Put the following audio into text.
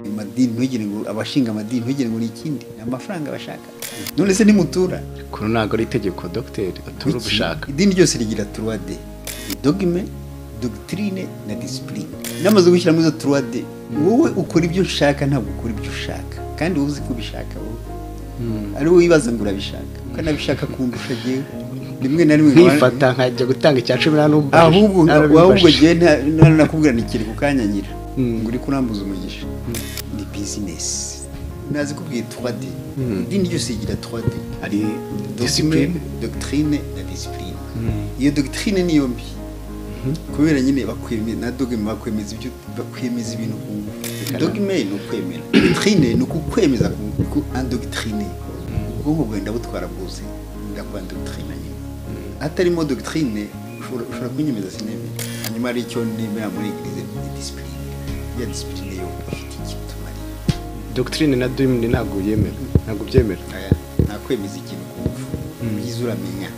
Amadini, ntugire ngo abashinga amadini, ntugire ngo ni ikindi, ni amafaranga bashaka. None se nimutura? Kuno ntabwo ari itegeko, dogiteri, utura ugushaka. Idini ryose rigira 3D: dogme, doctrine na discipline. Namaze gushyiramo izo 3D, wowe ukora ibyo ushaka, ntabwo ukora ibyo ushaka, kandi wowe uzi ko ubishaka, wowe ari wowe wibaza ngo urabishaka, ukanabishaka kundusha jyewe rimwe na rimwe. Nkifata nkajya gutanga icya 10 nta n'umubajije. Ahubwo jyewe ntanakubwira ni kiri ku kanya nyira ngo uri kurambuza umugisha. Ni business, nazi kubwiye 3D. Idini ryose rigira 3D: Hari dogme, discipline, doctrine na discipline. Iyo doctrine niyo mbi, kubera nyine bakwemeza na dogme, bakwemeza ibyo, bakwemeza ibintu ku ngufu. Dogme ni ukwemera, doctrine ni ukukwemeza ku ngufu, ku endoctriner. Ubwonko bwawe ndabutwara bwose, ndakwendoctrina nyine. Hatarimo doctrine ushobora kunyemeza sinemera. Hanyuma hari icyo nemera muri église, ni discipline. Ya discipline yo ifite icyo itumariye. Doctrine na dogme ntabwo uyemera, ntabwo ubyemera? Aya, nta kwemeza ikintu ku ngufu, byiza uramenya.